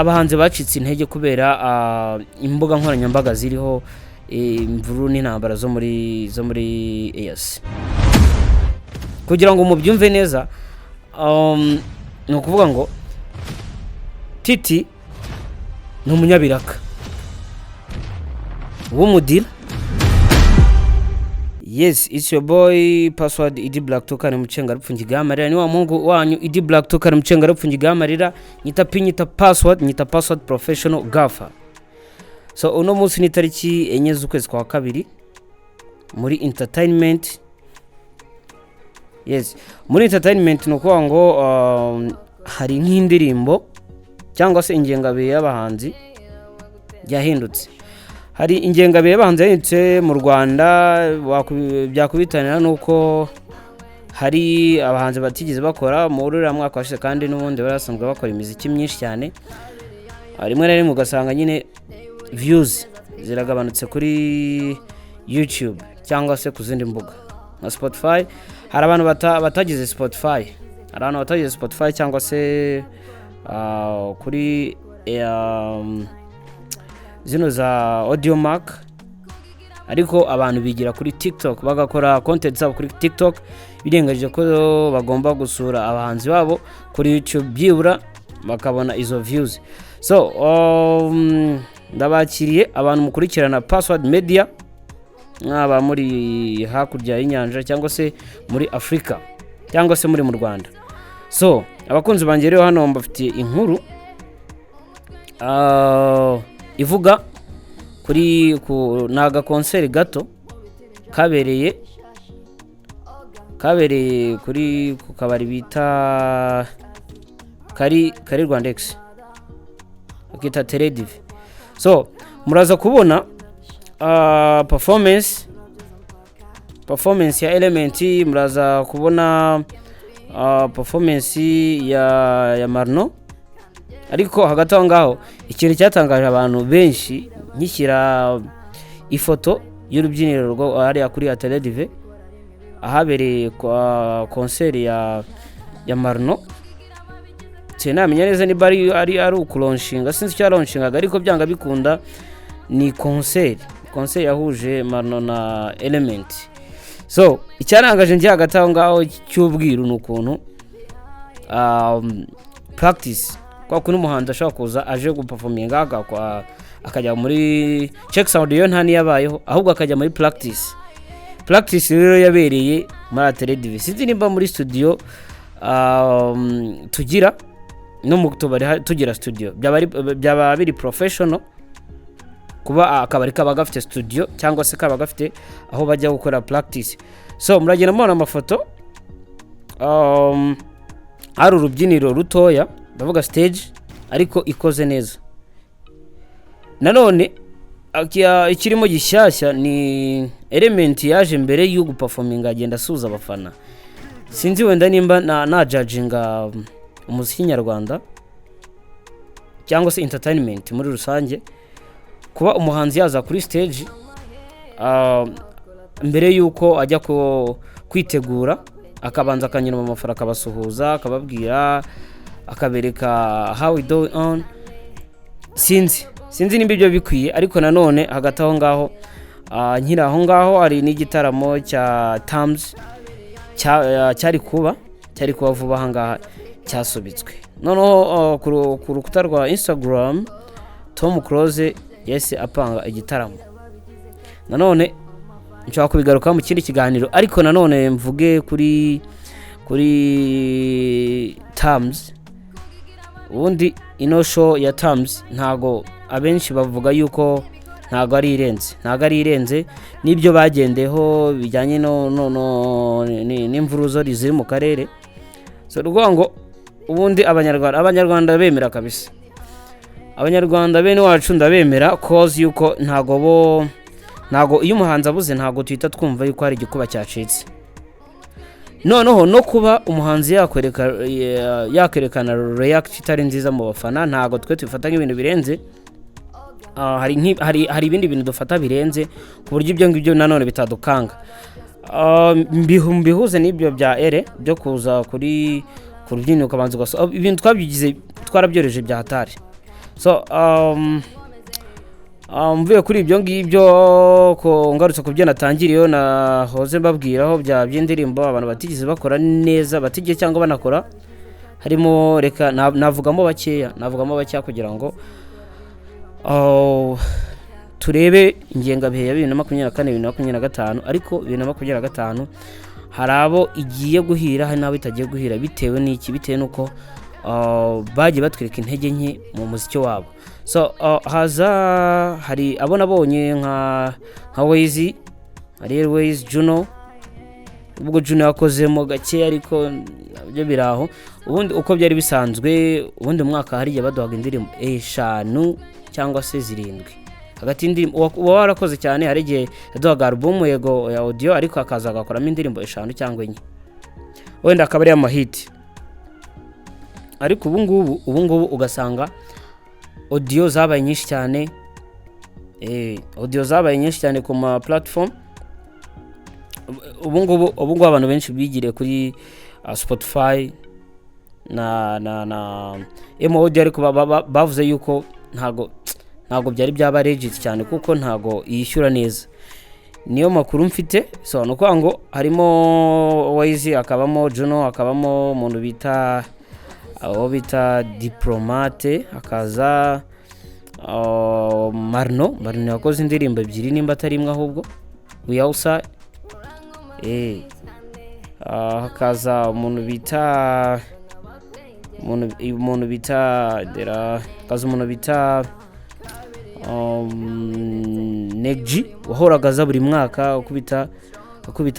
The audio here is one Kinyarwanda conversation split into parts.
Abahanzi bacitse intege kubera imbuga nkoranyambaga ziriho imvururu n'intambara zo muri EAC. Kugira ngo mubyumve neza, ni ukuvuga ngo Titi ni umunyabiraka w'umudira. Yes, it's your boy Password Idi Black Token Mucenga Rupfu Ngigamarira. Ni wa muhungu wanyu Idi Black Token Mucenga Rupfu Ngigamarira. Nyita P, nyita Password, nyita Password Professional Gaffer. So uno munsi ni tariki 4 z'ukwezi kwa kabiri. Muri entertainment, yes, muri entertainment ni ukuvuga ngo hari nk'indirimbo cyangwa se ingengabihe y'abahanzi yahindutse. Hari ingengabihe y'abahanzi yahindutse mu Rwanda, byakubitanira nuko hari abahanzi batigeze bakora muri uriya mwaka washize, kandi n'ubundi bari basanzwe bakora imiziki myinshi cyane. Rimwe na rimwe ugasanga nyine views ziragabanutse kuri YouTube cyangwa se ku zindi mbuga nka Spotify. Hari abantu batagize Spotify, hari abantu batagize Spotify cyangwa se kuri zino za Audiomack, ariko abantu bigira kuri TikTok, bagakora content zabo kuri TikTok, birengagije ko bagomba gusura abahanzi babo kuri YouTube, byibura bakabona izo views. So ndabakiriye abantu mukurikirana Password Media, mwaba muri hakurya y'inyanja cyangwa se muri Afurika cyangwa se muri mu Rwanda. So abakunzi banjye rero, hano mbafitiye inkuru ivuga kuri ku ni agakonseri gato kabereye kuri ku kabari bita kari Rwandex, bakita Teredive. So muraza kubona performance ya Element, muraza kubona performance ya Marno. Ariko hagati aho ngaho, ikintu cyatangaje abantu benshi, nkishyira ifoto y'urubyiniro rwo hariya kuri Ateledive ahabereye kwa konseri ya Marno, sinamenya neza niba ari ukulaunchinga, sinzi icyo yalaunchingaga, ariko byanga bikunda ni konseri yahuje Marno na Element. So icyarangaje njye hagati aho ngaho cy'ubwiru ni ukuntu practice, kwa kuntu umuhanzi ashobora kuza aje guperforminga, akajya muri check sound, iyo nta niyabayeho, ahubwo akajya muri practice. Practice rero yabereye muri Ateledive. Sinzi nimba muri studio tugira no mu tubari tugira studio, byaba biri professional kuba akabari kaba gafite studio cyangwa se kaba gafite aho bajya gukora practice. So muragenda mubona amafoto, hari urubyiniro rutoya, ndavuga stage, ariko ikoze neza. Nanone ikirimo gishyashya ni Element yaje mbere yo guperforminga, agenda asuhuza abafana. Sinzi wenda nimba na judginga umuziki nyarwanda cyangwa se entertainment muri rusange, kuba umuhanzi yaza kuri stage mbere y'uko ajya kwitegura, akabanza akanyura mu mafara, akabasuhuza, akababwira, akabereka how we do on. Sinzi nimba ibyo bikwiye. Ariko nanone hagati aho ngaho, nkiri aho ngaho, hari n'igitaramo cya Tems cyari kuba vuba aha ngaha, cyasubitswe. Noneho ku rukuta rwa Instagram, Tom Close yahise apanga igitaramo. Nanone nshobora kubigarukaho mu kindi kiganiro, ariko nanone mvuge kuri Tems. Ubundi ino show ya Tems, ntago abenshi bavuga yuko ntago ari irenze n'ibyo bagendeho bijyanye no no no n'imvururu ziri mu karere. So ni ukuvuga ngo ubundi abanyarwanda bemera kabisa, abanyarwanda bene wacu ndabemera, 'cause yuko ntago bo ntago iyo umuhanzi abuze ntago tuhita twumva yuko hari igikuba cyacitse. Noneho no kuba umuhanzi yakwerekana react itari nziza mu bafana, ntago twe tubifata nk'ibintu birenze. Hari ibindi bintu dufata birenze, ku buryo ibyo ngibyo nanone bitadukanga. Mbihuze n'ibyo bya ere byo kuza kuri ku rubyiniro ukabanza ibintu twabyigize, twarabyoroheje bya hatari. So mvuye kuri ibyo ngibyo, ko ngarutse ku byo natangiriyeho, nahoze mbabwiraho bya by'indirimbo abantu batigeze bakora neza, batigeze cyangwa banakora, harimo, reka navugamo bakeya kugira ngo, oh, turebe ingengabihe ya 2024, 2025. Ariko 2025 hari abo igiye guhira, hari n'abo itagiye guhira. Bitewe n'iki? Bitewe n'uko bagiye batwereka intege nke mu muziki wabo. So haza hari abo nabonye nka Wayz, Ariel Wayz, Juno. Ubwo Juno yakozemo gake, ariko nabyo biri aho. Ubundi uko byari bisanzwe, ubundi mu mwaka hari igihe baduhaga indirimbo eshanu cyangwa se zirindwi hagati y'indirimbo. Uba warakoze cyane, hari igihe yaduhaga album, yego, ya audio, ariko akaza agakoramo indirimbo eshanu cyangwa enye, wenda akaba ari amahit. Ariko ubu ngubu ugasanga audio zabaye nyinshi cyane, audio zabaye nyinshi cyane ku ma platform. Ubu ngubu abantu benshi bigiriye kuri Spotify na MOD, ariko bavuze yuko ntago byari byaba legit cyane, kuko ntago yishyura neza. Niyo makuru mfite. So ni ukuvuga ngo harimo Wayz, hakabamo Juno, hakabamo umuntu bita, abo bita Diplomate, hakaza Marno. Marno yakoze indirimbo ebyiri, nimba atari imwe ahubwo, Wiyawusa. Hakaza umuntu bita dera, hakaza umuntu bita Neg wahoraga aza buri mwaka akubita,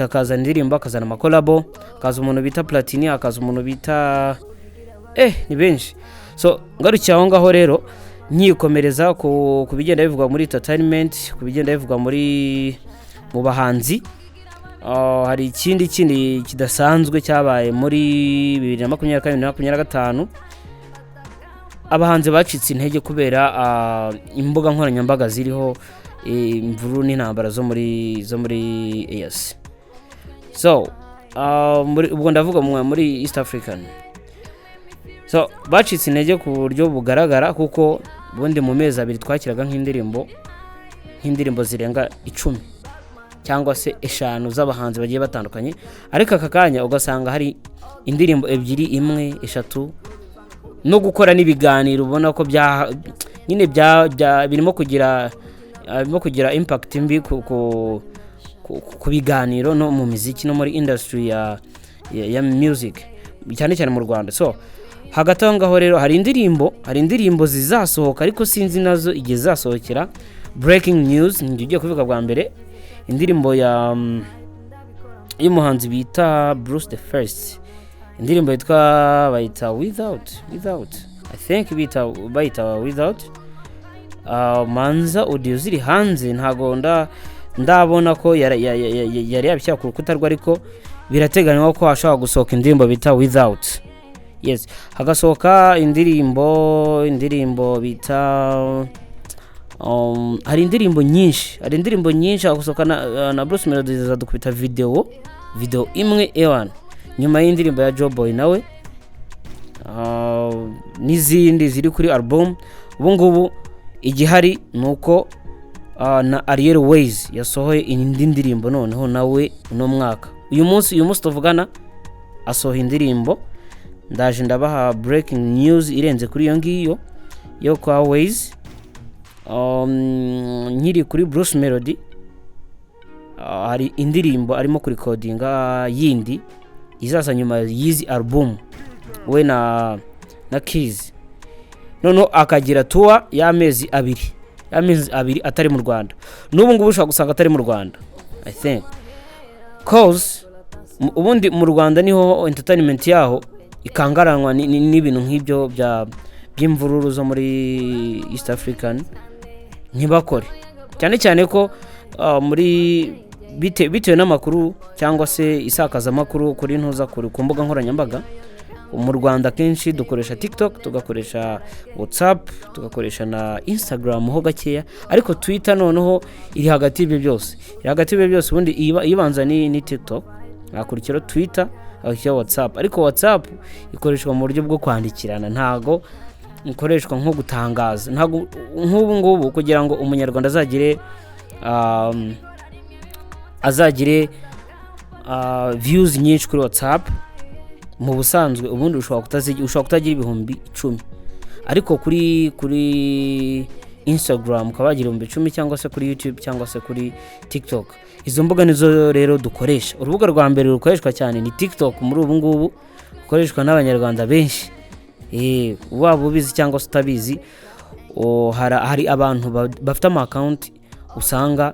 akazana indirimbo, akazana amacollabo. Hakaza umuntu bita Platini, hakaza umuntu bita, ni benshi. So ngarukiye aho ngaho rero, nkikomereza ku bigenda bivugwa muri entertainment, ku bigenda bivugwa mu bahanzi. Hari ikindi kindi kidasanzwe cyabaye muri 2024, 2025. Abahanzi bacitse intege kubera imbuga nkoranyambaga ziriho imvururu n'intambara zo muri EAC. So ubwo ndavuga muri East African. So bacitse intege ku buryo bugaragara, kuko ubundi mu mezi 2 twakiraga nk'indirimbo zirenga 10 cyangwa se eshanu z'abahanzi bagiye batandukanye, ariko aka kanya ugasanga hari indirimbo ebyiri, imwe, eshatu. No gukora n'ibiganiro ubona ko bya nyine bya birimo kugira impact mbi ku biganiro no mu miziki no muri industry ya music, cyane cyane mu Rwanda. So hagati aho ngaho rero hari indirimbo zizasohoka, ariko sinzi nazo igihe zizasohokera. Breaking news, njye ugiye kuvuga bwa mbere, indirimbo y'umuhanzi bita Bruce the First, indirimbo yitwa, bayita Without, I think bayita Without. Manza audio ziri hanze, ntago ndabona ko yari yabishyira ku rukuta rwe, ariko birateganywa ko hashobora gusohoka indirimbo bita Without. Yes, hagasohoka indirimbo bita hari indirimbo nyinshi hagasohoka na Bruce Melody zadukubita video imwe ewan nyuma y'indirimbo ya Joe Boy nawe, n'izindi ziri kuri album. Ubu ngubu igihari ni uko na Ariel Wayz yasohoye indi ndirimbo noneho nawe uno mwaka. Uyu munsi tuvugana asohoye indirimbo. Ndaje ndabaha breaking news irenze kuri iyo ngiyo yo kwa Wayz. Nkiri kuri Bruce Melody, hari indirimbo arimo kurikodinga yindi izaza nyuma y'izi album, we na Keys. Noneho akagira tour y'amezi 2 atari mu Rwanda. N'ubu ngubu ushobora gusanga atari mu Rwanda, I think, cause ubundi mu Rwanda niho entertainment yaho ikangaranwa n'ibintu nk'ibyo by'imvururu zo muri East African, ntibakore cyane cyane ko muri bitewe n'amakuru cyangwa se isakazamakuru kuri ntuza ku mbuga nkoranyambaga. Mu Rwanda akenshi dukoresha TikTok, tugakoresha WhatsApp, tugakoresha na Instagram ho gakeya, ariko Twitter noneho iri hagati y'ibyo byose, iri hagati y'ibyo byose. Ubundi ibanza ni TikTok, hakurikiraho Twitter, hakurikiraho WhatsApp, ariko WhatsApp ikoreshwa mu buryo bwo kwandikirana, ntago ikoreshwa nko gutangaza. Ntabwo nk'ubu ngubu kugira ngo Umunyarwanda azagire views nyinshi kuri WhatsApp, mu busanzwe ubundi ushobora kutagira 10,000, ariko kuri Instagram ukaba wagira 10,000, cyangwa se kuri YouTube, cyangwa se kuri TikTok. Izo mbuga nizo rero dukoresha. Urubuga rwa mbere rukoreshwa cyane ni TikTok muri ubu ngubu, rukoreshwa n'Abanyarwanda benshi. Waba ubizi cyangwa se utabizi, hari abantu bafite ama account usanga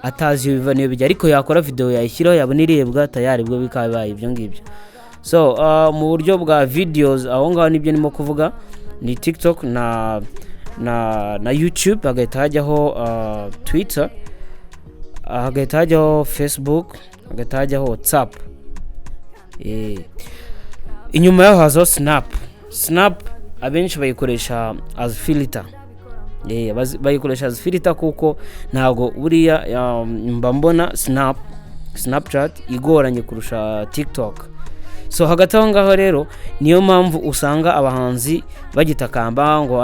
atazi iyo biva n'iyo bijya, ariko yakora video yayishyiraho, yabona irebwa, tayari bwo bikaba bibaye ibyo ngibyo. So mu buryo bwa videos, aho ngaho nibyo ndimo kuvuga, ni TikTok na YouTube, hagahita hajyaho Twitter, hagahita hajyaho Facebook, hagahita hajyaho WhatsApp. Inyuma yaho hazaho Snap. Snap abenshi bayikoresha as filter. Bayikoresha as filter kuko ntabwo buriya mba mbona Snapchat igoranye kurusha TikTok. So hagati aho ngaho rero niyo mpamvu usanga abahanzi bagitakamba ngo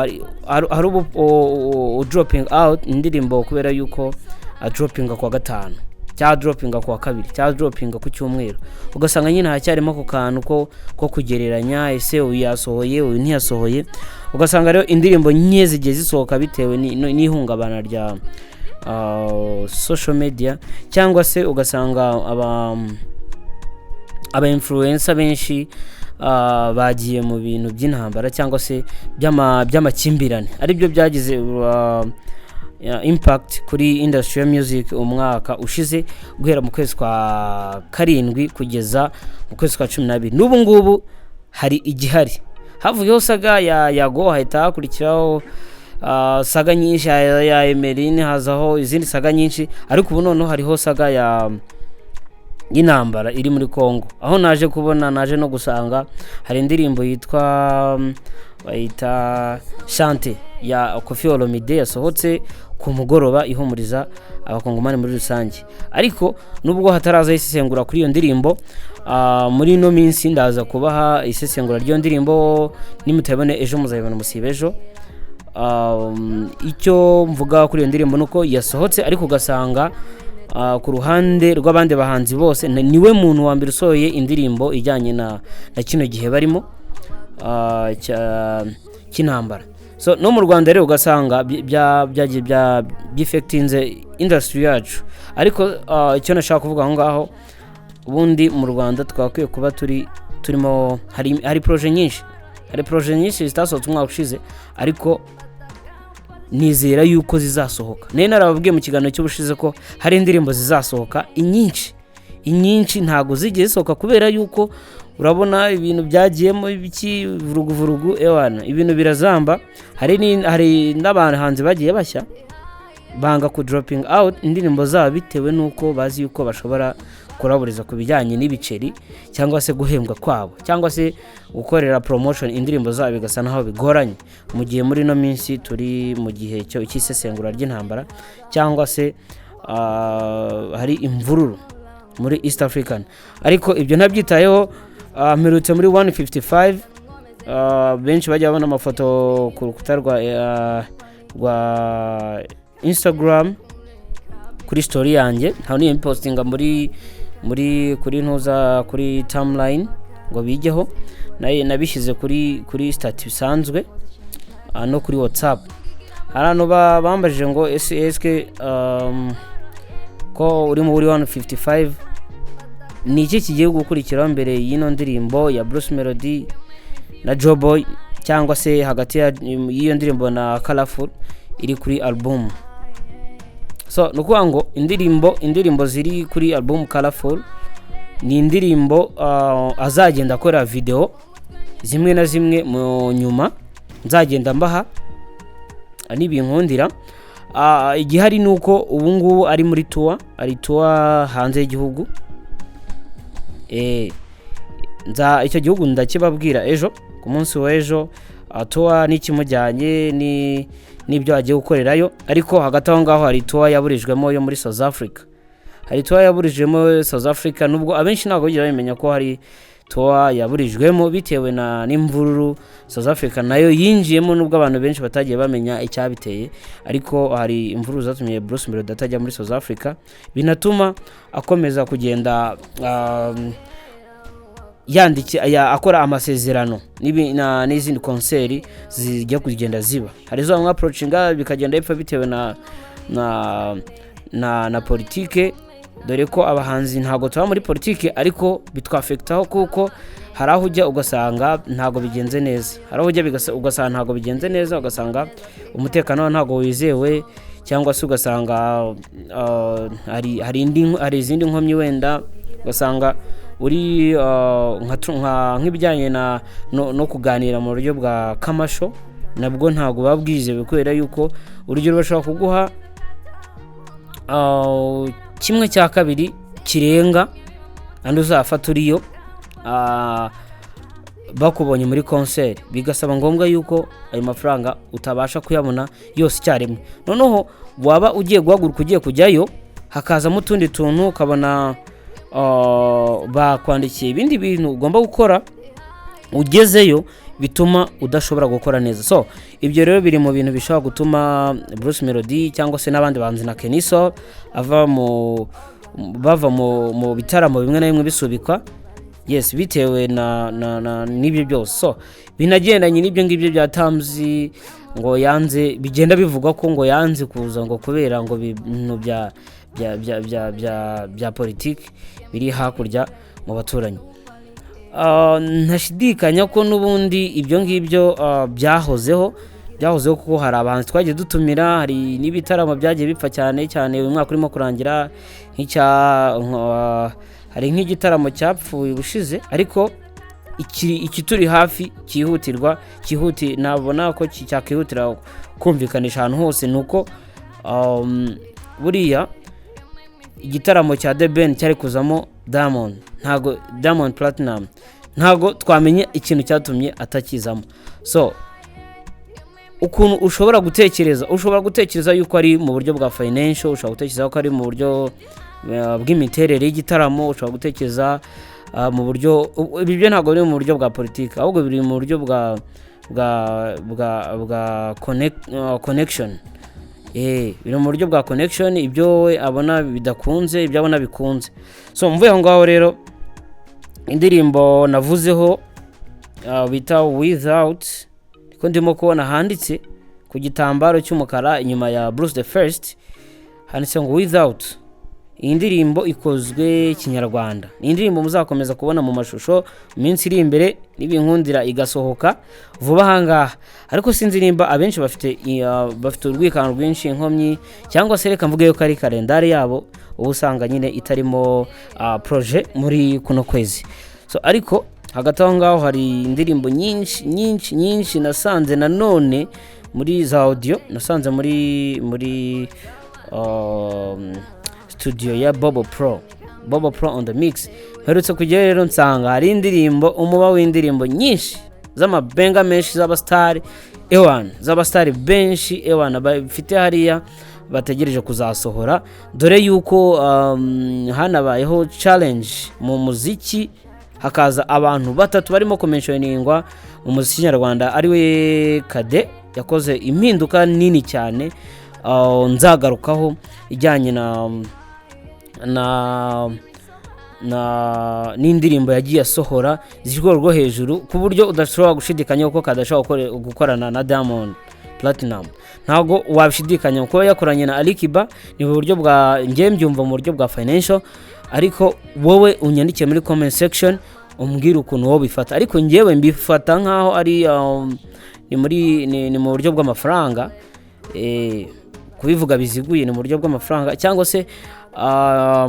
hari ubu dropping out indirimbo kubera yuko adropinga kuwa gatanu, cyangwa dropinga kuwa kabiri, cyangwa dropinga ku cyumweru, ugasanga nyine haracyarimo ako kantu ko kugereranya: ese uyu yasohoye, uyu ntiyasohoye? Ugasanga rero indirimbo nke zigiye zisohoka bitewe n'ihungabana rya social media, cyangwa se ugasanga aba influencer benshi bagiye mu bintu by'intambara cyangwa se by'amakimbirane, aribyo byagize impact kuri industry ya music umwaka ushize, guhera mu kwezi kwa karindwi kugeza mu kwezi kwa 12. N'ubu ngubu hari igihari, havuyeho saga ya Yago, hahita hakurikiraho saga nyinshi ya Emeline, hazaho izindi saga nyinshi, ariko ubu noneho hariho saga ya y'intambara iri muri Congo, aho naje kubona, naje no gusanga hari indirimbo yitwa bayita Chante ya Koffi Olomide yasohotse ku mugoroba ihumuriza Abakongomani muri rusange. Ariko nubwo hataraza isesengura kuri iyo ndirimbo, muri ino minsi ndaza kubaha isesengura ry'iyo ndirimbo. Nimutabibone ejo, muzabibona musibe ejo. Icyo mvuga kuri iyo ndirimbo ni uko yasohotse, ariko ugasanga ku ruhande rw'abandi bahanzi bose niwe muntu wa mbere usohoye indirimbo ijyanye na kino gihe barimo cy'intambara. So no mu Rwanda rero ugasanga byagiye byifectinze industry yacu. Ariko icyo nashaka kuvuga aho ngaho, ubundi mu Rwanda twakwiye kuba turimo hari projet nyinshi, hari projet nyinshi zitasohotse umwaka ushize, ariko nizera yuko zizasohoka. Nari narababwiye mu kiganiro cy'ubushize ko hari indirimbo zizasohoka inyinshi. Inyinshi ntabwo zigiye zisohoka kubera yuko urabona ibintu byagiyemo ibiki, vurugu vurugu, ewana, ibintu birazamba. Hari n'abahanzi bagiye bashya banga ku dropping out indirimbo zabo bitewe n'uko bazi yuko bashobora kuraburiza ku bijyanye n'ibiceri, cyangwa se guhembwa kwabo, cyangwa se gukorera promotion indirimbo zabo bigasa naho bigoranye, mu gihe muri ino minsi turi mu gihe cy'isesengura ry'intambara, cyangwa se hari imvururu muri East African. Ariko ibyo ntabyitayeho. Mperutse muri 155, benshi bajya babona amafoto ku rukuta rwa Instagram, kuri story yanjye. Ntawe niyo postinga muri kuri ntuza, kuri timeline ngo bijyeho. Nabishyize kuri status bisanzwe, no kuri WhatsApp. Hari abantu bambajije ngo ese eske ko uri muri 155, ni iki kigiye gukurikiraho mbere y'ino ndirimbo ya Bruce Melody na Joeboy, cyangwa se hagati y'iyo ndirimbo na Colorful iri kuri album? So ni ukuvuga ngo indirimbo ziri kuri album Colorful ni indirimbo azagenda akora video zimwe na zimwe mu nyuma nzagenda mbaha nibinkundira. Igihari ni uko ubu ngubu ari muri tour, ari tour hanze y'igihugu. Nza icyo gihugu ndakibabwira ejo, ku munsi w'ejo, tour n'ikimujyanye ni n'ibyo agiye gukorerayo. Ariko hagati aho ngaho hari tour yaburijwemo yo muri South Africa, hari tour yaburijwemo South Africa, nubwo abenshi ntabwo bigera bamenya ko hari Tour yaburijwemo bitewe na n'imvururu South Africa nayo yinjiyemo, nubwo abantu benshi batagiye bamenya icyabiteye, ariko hari imvururu zatumye Bruce Melody atajya muri South Africa, binatuma akomeza kugenda akora amasezerano n'izindi concert zijya kugenda ziba. Hari izo bamwapproachinga bikagenda bipfa bitewe na politike, dore ko abahanzi ntabwo tuba muri politike, ariko bitwaffectaho, kuko hari aho ujya ugasanga ntabwo bigenze neza, hari aho ujya ugasanga ntabwo bigenze neza, ugasanga umutekano ntabwo wizewe, cyangwa se ugasanga hari izindi nkomyi, wenda ugasanga uri nk'ibijyanye na no kuganira mu buryo bwa commercial, nabwo ntabwo buba bwizewe, kubera yuko urugero bashobora kuguha 1/2 kirenga andi uzafata uriyo bakubonye muri concert, bigasaba ngombwa yuko ayo mafaranga utabasha kuyabona yose icyarimwe. Noneho waba ugiye guhaguruka ugiye kujyayo, hakazamo utundi tuntu, ukabona bakwandikiye ibindi bintu ugomba gukora ugezeyo, bituma udashobora gukora neza. So ibyo rero biri mu bintu bishobora gutuma Bruce Melody cyangwa se n'abandi bahanzi na Kenny Sol ava mu bava mu bitaramo bimwe na bimwe bisubikwa, yes, bitewe na n'ibyo byose. So binagendanye n'ibyo ngibyo bya Tems, ngo yanze, bigenda bivugwa ko ngo yanze kuza ngo kubera ngo ibintu bya politiki biri hakurya mu baturanyi. Ntashidikanya ko n'ubundi ibyo ngibyo byahozeho, kuko hari abahanzi twagiye dutumira, hari n'ibitaramo byagiye bipfa, cyane cyane uyu mwaka urimo kurangira, hari nk'igitaramo cyapfuye ubushize. Ariko ikituri hafi cyihutirwa, cyihuti nabona ko cyakihutira kumvikanisha ahantu hose, ni uko buriya igitaramo cya The Ben cyari kuzamo Diamond, ntago Diamond Platinum, ntago twamenye ikintu cyatumye atakizamo. So ukuntu ushobora gutekereza yuko ari mu buryo bwa financial, ushobora gutekereza ko ari mu buryo bw'imiterere y'igitaramo, ushobora gutekereza mu buryo ibi byo ntabwo biri mu buryo bwa politiki, ahubwo biri mu buryo bwa connection. Biri mu buryo bwa connection, ibyo we abona bidakunze, ibyo abona bikunze. So mvuye aho ngaho rero, indirimbo navuzeho bita "Without", ko ndimo kubona handitse ku gitambaro cy'umukara inyuma ya Bruce the First, handitse ngo "Without". Iyi ndirimbo ikozwe Kinyarwanda, ni indirimbo muzakomeza kubona mu mashusho mu minsi iri imbere, nibinkundira igasohoka vuba ahangaha. Ariko sinzi nimba abenshi bafite urwikano rwinshi, inkomyi, cyangwa se reka mvuge yuko ari kalendari yabo uba usanga nyine itarimo projet muri kuno kwezi. So ariko hagati aho ngaho hari indirimbo nyinshi nyinshi nyinshi nasanze nanone muri za audio, nasanze muri studio ya Bobo Pro, Bobo Pro on the Mix. Mperutse kujyayo rero, nsanga hari indirimbo, umuba w'indirimbo nyinshi z'amabenga menshi z'abasitari, ewana, z'abasitari benshi, ewana, bafite hariya bategereje kuzasohora, dore yuko hanabayeho challenge mu muziki, hakaza abantu batatu barimo kumentioningwa mu muziki nyarwanda, ariwe Kade yakoze impinduka nini cyane, nzagarukaho, ijyanye na n'indirimbo yagiye asohora ziri ku rwego rwo hejuru, ku buryo udashobora gushidikanya ko kadashobora gukorana na Diamond Platinum. Ntabwo wabishidikanya kuba yakoranye na Alikiba. Ni mu buryo bwa, njye mbyumva mu buryo bwa financial, ariko wowe unyandikiye muri comment section umbwire ukuntu wowe ubifata. Ariko njyewe mbifata nkaho ari ni muri ni mu buryo bw'amafaranga. Kubivuga biziguye, ni mu buryo bw'amafaranga cyangwa se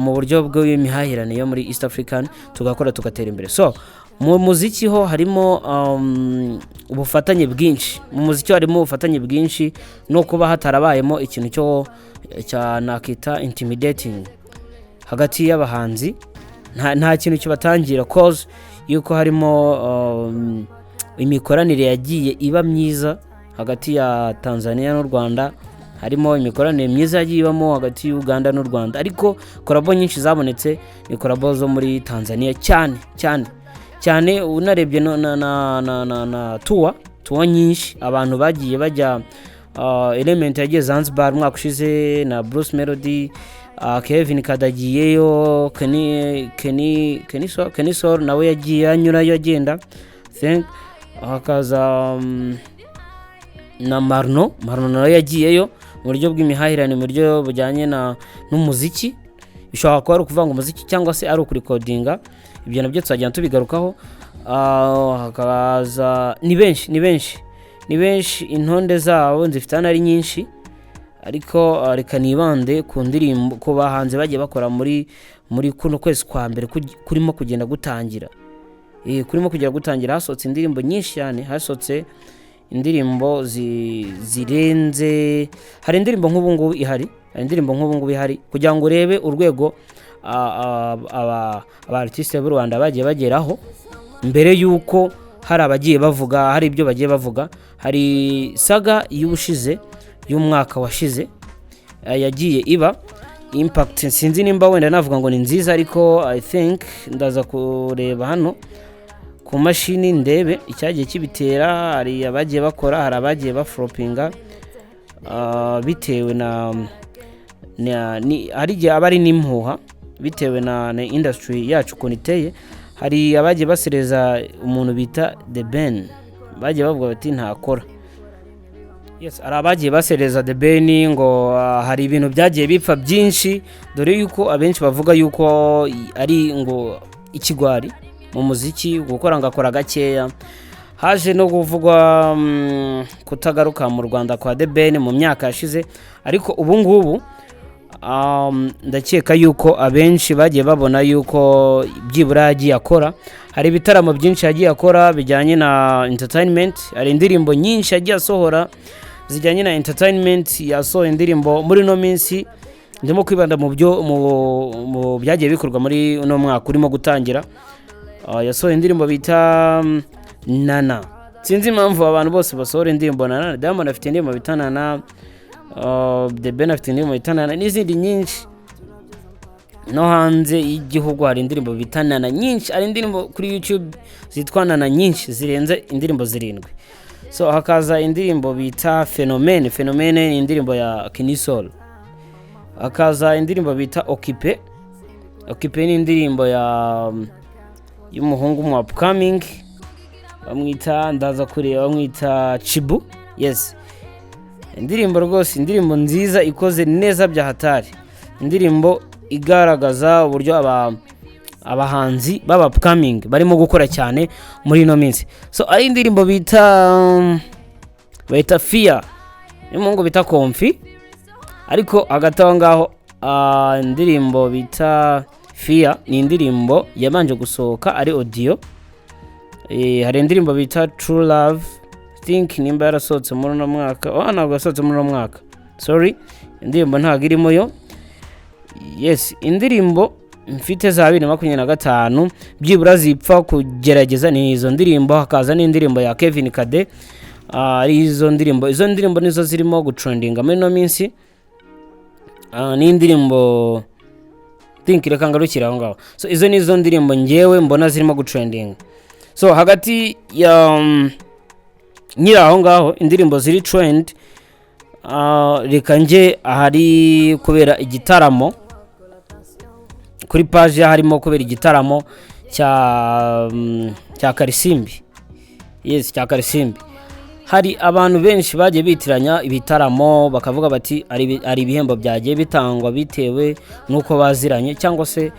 mu buryo bw'imihahirane yo muri East African, tugakora tugatera imbere. So mu muziki ho harimo ubufatanye bwinshi, mu muziki harimo ubufatanye bwinshi no kuba hatarabayemo ikintu cyo cya nakita intimidating hagati y'abahanzi. Nta kintu kibatangira, cause yuko harimo imikoranire yagiye iba myiza hagati ya Tanzania n'u Rwanda, harimo imikoranire myiza yagiye ibamo hagati y'Uganda n'u Rwanda, ariko collabo nyinshi zabonetse ni collabo zo muri Tanzania, cyane cyane Cyane unarebye no, na tour nyinshi abantu bagiye bajya, Element yagiye Zanzibar umwaka ushize na Bruce Melody, Kevin Kadagiyeyo, Kenny Sol nawe yagiye anyurayo agenda. Think hakaza na Marno nawe yagiyeyo mu buryo bw'imihahirane, mu buryo bujyanye na n'umuziki. Bishobora kuba ari ukuvanga umuziki cyangwa se ari ukurikodinga, ibyo nabyo tuzagenda tubigarukaho. Hakaza ni benshi, ni benshi, ni benshi, intonde zabo nzifite hano ari nyinshi, ariko reka nibande ku ndirimbo, ku bahanzi bagiye bakora muri kuno kwezi kwa mbere kurimo kugenda gutangira. Kurimo kugenda gutangira, hasohotse indirimbo nyinshi cyane, hasohotse indirimbo zirenze. Hari indirimbo nk'ubu ngubu ihari, hari indirimbo nk'ubu ngubu ihari kugira ngo urebe urwego aba artiste b'u Rwanda bagiye bageraho mbere y'uko hari abagiye bavuga, hari ibyo bagiye bavuga. Hari saga y'ubushize, y'umwaka washize, yagiye iba impact. Sinzi nimba wenda navuga ngo ni nziza, ariko I think ndaza kureba hano ku mashini ndebe icyagiye kibitera. Hari abagiye bakora, hari abagiye baflopinga, bitewe na hari igihe aba ari n'impuha bitewe na industry yacu ukuntu iteye. Hari abagiye basereza umuntu bita The Ben, bagiye bavuga bati ntakora. Yes, hari abagiye basereza The Ben ngo hari ibintu byagiye bipfa byinshi, dore yuko abenshi bavuga yuko ari ngo ikigwari mu muziki, gukora ngo akora gakeya. Haje no kuvugwa kutagaruka mu Rwanda kwa The Ben mu myaka yashize, ariko ubu ngubu ndakeka yuko abenshi bagiye babona yuko byibura yagiye akora. Hari ibitaramo byinshi yagiye akora bijyanye na entertainment, hari indirimbo nyinshi yagiye asohora zijyanye na entertainment. Yasohoye indirimbo muri ino minsi, ndimo kwibanda mu byo mu byagiye bikorwa muri uno mwaka urimo gutangira. Yasohoye indirimbo bita Nana. Sinzi impamvu abantu bose basohora indirimbo Nana. Diamond afite indirimbo bita Nana, The Ben afite indirimbo bita Nana n'izindi nyinshi. No hanze y'igihugu hari indirimbo bita Nana nyinshi, hari indirimbo kuri YouTube zitwa Nana nyinshi zirenze indirimbo zirindwi. So hakaza indirimbo bita Phenomene. Phenomene ni indirimbo ya Kenny Sol. Hakaza indirimbo bita Okipe. Okipe ni indirimbo ya y'umuhungu mu upcoming bamwita, ndaza kureba, bamwita Chibu. Yes, indirimbo rwose, indirimbo nziza ikoze neza bya hatari, indirimbo igaragaza uburyo abahanzi b'aba upcoming barimo gukora cyane muri ino minsi. So ari indirimbo bita Fia y'umuhungu bita Komfi. Ariko hagati aho ngaho, indirimbo bita Fia ni indirimbo yabanje gusohoka ari audio. Hari indirimbo bita True Love, think nimba yarasohotse muri uno mwaka. Oh, ntabwo yasohotse muri uno mwaka, sorry, indirimbo ntabwo irimo yo. Yes, indirimbo mfite za 2025 byibura zipfa kugerageza ni izo ndirimbo. Hakaza n'indirimbo ya Kevin Kade. Ari izo ndirimbo, izo ndirimbo nizo zirimo gutrendinga muri ino minsi. N'indirimbo, think reka ngarukire aho ngaho. So izo ni izo ndirimbo ngewe mbona zirimo gutrendinga. So hagati ya nyiri aho ngaho indirimbo ziri trend, reka njye ahari kubera igitaramo kuri page, harimo kubera igitaramo cya Karisimbi. Yes, cya Karisimbi. Hari abantu benshi bagiye bitiranya ibitaramo, bakavuga bati hari ibihembo byagiye bitangwa bitewe n'uko baziranye cyangwa se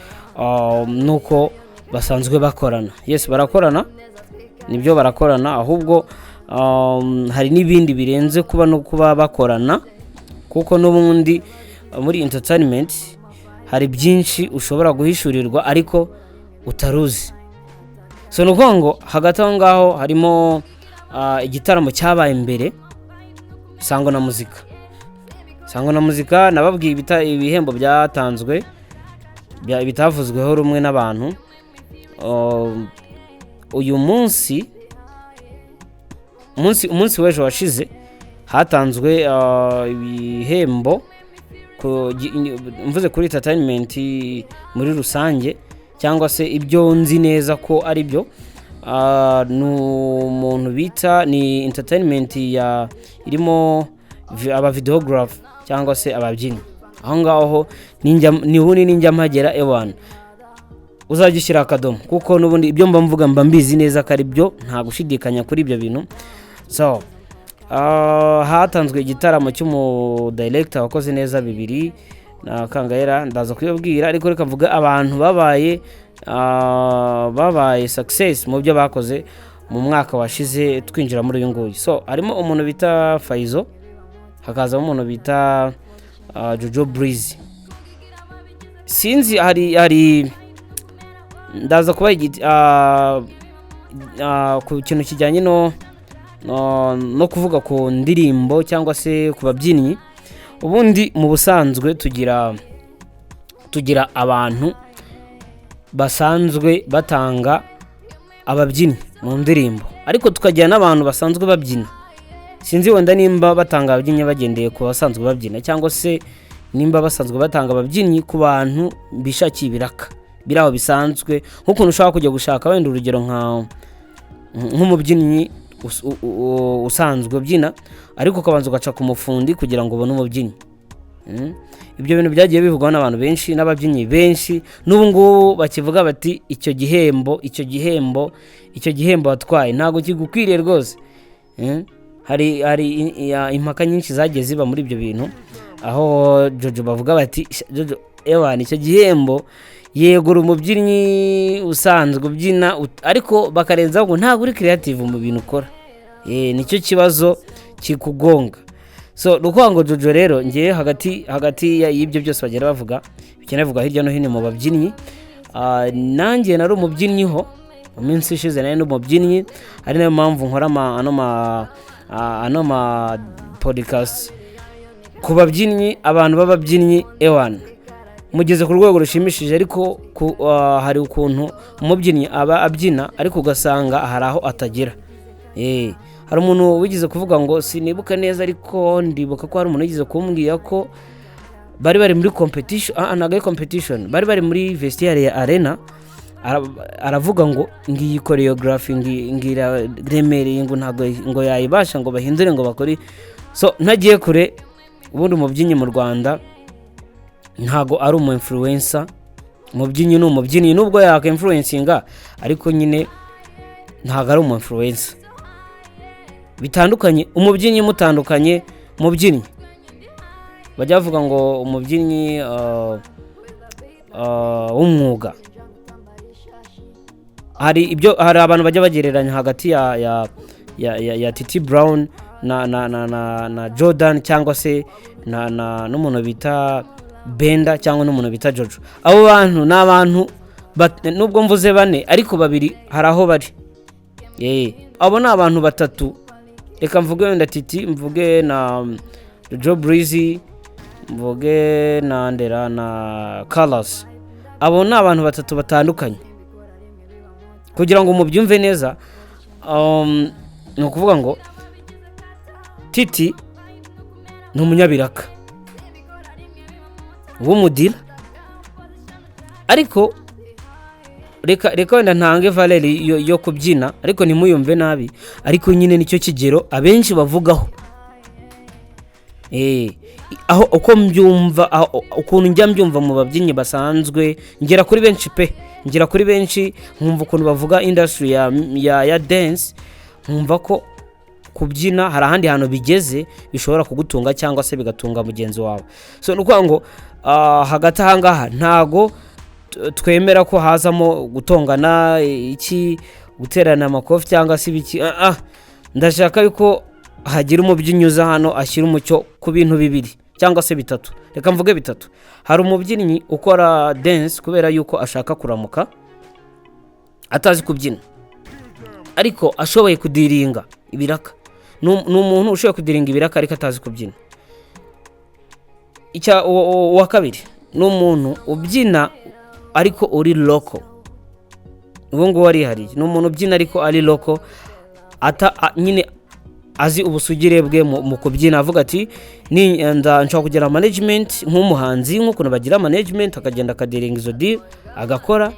n'uko basanzwe bakorana. Yes, barakorana, nibyo barakorana, ahubwo hari n'ibindi birenze kuba no kuba bakorana, kuko n'ubundi muri entertainment hari byinshi ushobora guhishurirwa ariko utaruzi. So ni ukuvuga ngo hagati aho ngaho harimo igitaramo cyabaye mbere, Sango na Muzika. Sango na Muzika nababwiye ibihembo byatanzwe bitavuzweho rumwe n'abantu. Uyu munsi, umunsi w'ejo washize hatanzwe ibihembo mvuze kuri entertainment muri rusange cyangwa se ibyo nzi neza ko ari byo. Ni umuntu bita, ni entertainment ya irimo aba videographer cyangwa se ababyinnyi. Aho ngaho ninjya, ninjya mpagera, ewana, uzajya ushyira akadomo, kuko n'ubundi ibyo mba mvuga mba mbizi neza ko ari byo, nta gushidikanya kuri ibyo bintu. So hatanzwe igitaramo cy'umudirector wakoze neza bibiri na kangahera, ndaza kubibabwira. Ariko reka mvuga abantu babaye success mu byo bakoze mu mwaka washize twinjira muri uyu nguyu. So harimo umuntu bita Faizo, hakazamo umuntu bita Jojo Breezy. Sinzi, hari ndaza kuba ku kintu kijyanye no kuvuga ku ndirimbo cyangwa se ku babyinnyi. Ubundi mu busanzwe tugira abantu basanzwe batanga ababyinnyi mu ndirimbo, ariko tukagira n'abantu basanzwe babyina. Sinzi wenda nimba batanga ababyinnyi bagendeye ku basanzwe babyina, cyangwa se nimba basanzwe batanga ababyinnyi ku bantu bishakiye ibiraka biri aho bisanzwe, nk'ukuntu ushobora kujya gushaka wenda urugero nk'umubyinnyi usanzwe ubyina, ariko ukabanza ugaca ku mufundi kugira ngo ubone umubyinnyi. Ibyo bintu byagiye bivugwaho n'abantu benshi n'ababyinnyi benshi, n'ubu ngubu bakivuga bati icyo gihembo watwaye ntabwo kigukwiriye rwose. Hari impaka nyinshi zagiye ziba muri ibyo bintu, aho Jojo bavuga bati: "Jojo, ewana, icyo gihembo, yego uri umubyinnyi usanzwe ubyina, ariko bakarenzaho ngo ntabwo uri creative mu bintu ukora. Nicyo kibazo kikugonga." So ni ukuvuga ngo Jojo rero, ngewe hagati y'ibyo byose bagenda bavuga, bigenda bivugwa hirya no hino mu babyinnyi, nanjye nari umubyinnyi ho mu minsi ishize, nari n'umubyinnyi, ari nayo mpamvu nkora ano ma podcast ku babyinnyi. Abantu b'ababyinnyi, ewana, mugeze ku rwego rushimishije, ariko hari ukuntu umubyinnyi aba abyina ariko ugasanga hari aho atagera. Hari umuntu wigeze kuvuga ngo, sinibuka neza, ariko ndibuka ko hari umuntu wigeze kumbwira ko bari muri competition, ntabwo ari competition, bari muri vestiaire ya arena, aravuga ngo ngiyi choreography ngira remereye, ngo ntabwo ngo yayibasha, ngo bahindure, ngo bakore. So ntagiye kure, ubundi umubyinnyi mu Rwanda ntabwo ari umu influencer. Umubyinnyi ni umubyinnyi, nubwo yaka influencinga, ariko nyine ntabwo ari umu influencer. Bitandukanye, umubyinnyi mutandukanye. Umubyinnyi bajya bavuga ngo umubyinnyi w'umwuga, hari abantu bajya bagereranya hagati ya Titi Brown na Jordan, cyangwa se na n'umuntu bita Benda, cyangwa n'umuntu bita Jojo. Abo bantu ni abantu nubwo mvuze bane, ariko babiri hari aho bari. Abo ni abantu batatu. Reka mvuge wenda Titi, mvuge na Jojo Breezy, mvuge na Ndera na Colors. Abo ni abantu batatu batandukanye. Kugira ngo mubyumve neza, ni ukuvuga ngo Titi ni umunyabiraka w'umudira, ariko reka wenda ntange valeur yo kubyina, ariko ntimuyumve nabi, ariko nyine nicyo kigero abenshi bavugaho. Aho uko mbyumva, aho ukuntu njya mbyumva mu babyinnyi basanzwe, ngera kuri benshi pe, ngera kuri benshi, nkumva ukuntu bavuga industry ya dance, nkumva ko kubyina hari ahandi hantu bigeze, bishobora kugutunga cyangwa se bigatunga mugenzi wawe. So ni ukuvuga ngo hagati aha ngaha ntago twemera ko hazamo gutongana, iki, guterana amakofi cyangwa se ibiki. Ndashaka yuko hagira umubyinnyi uza hano ashyira umucyo ku bintu bibiri cyangwa se bitatu. Reka mvuge bitatu. Hari umubyinnyi ukora dance kubera yuko ashaka kuramuka, atazi kubyina, ariko ashoboye kudealinga ibiraka. Ni umuntu ushoboye kudealinga ibiraka ariko atazi kubyina. Uwa kabiri ni umuntu ubyina ariko uri local. Uwo nguwo arihariye, ni umuntu ubyina ariko ari local, nyine azi ubusugire bwe mu kubyina, avuga ati: "Nshobora kugira management nk'umuhanzi, nk'ukuntu bagira management, akagenda akadealinga izo deal agakora."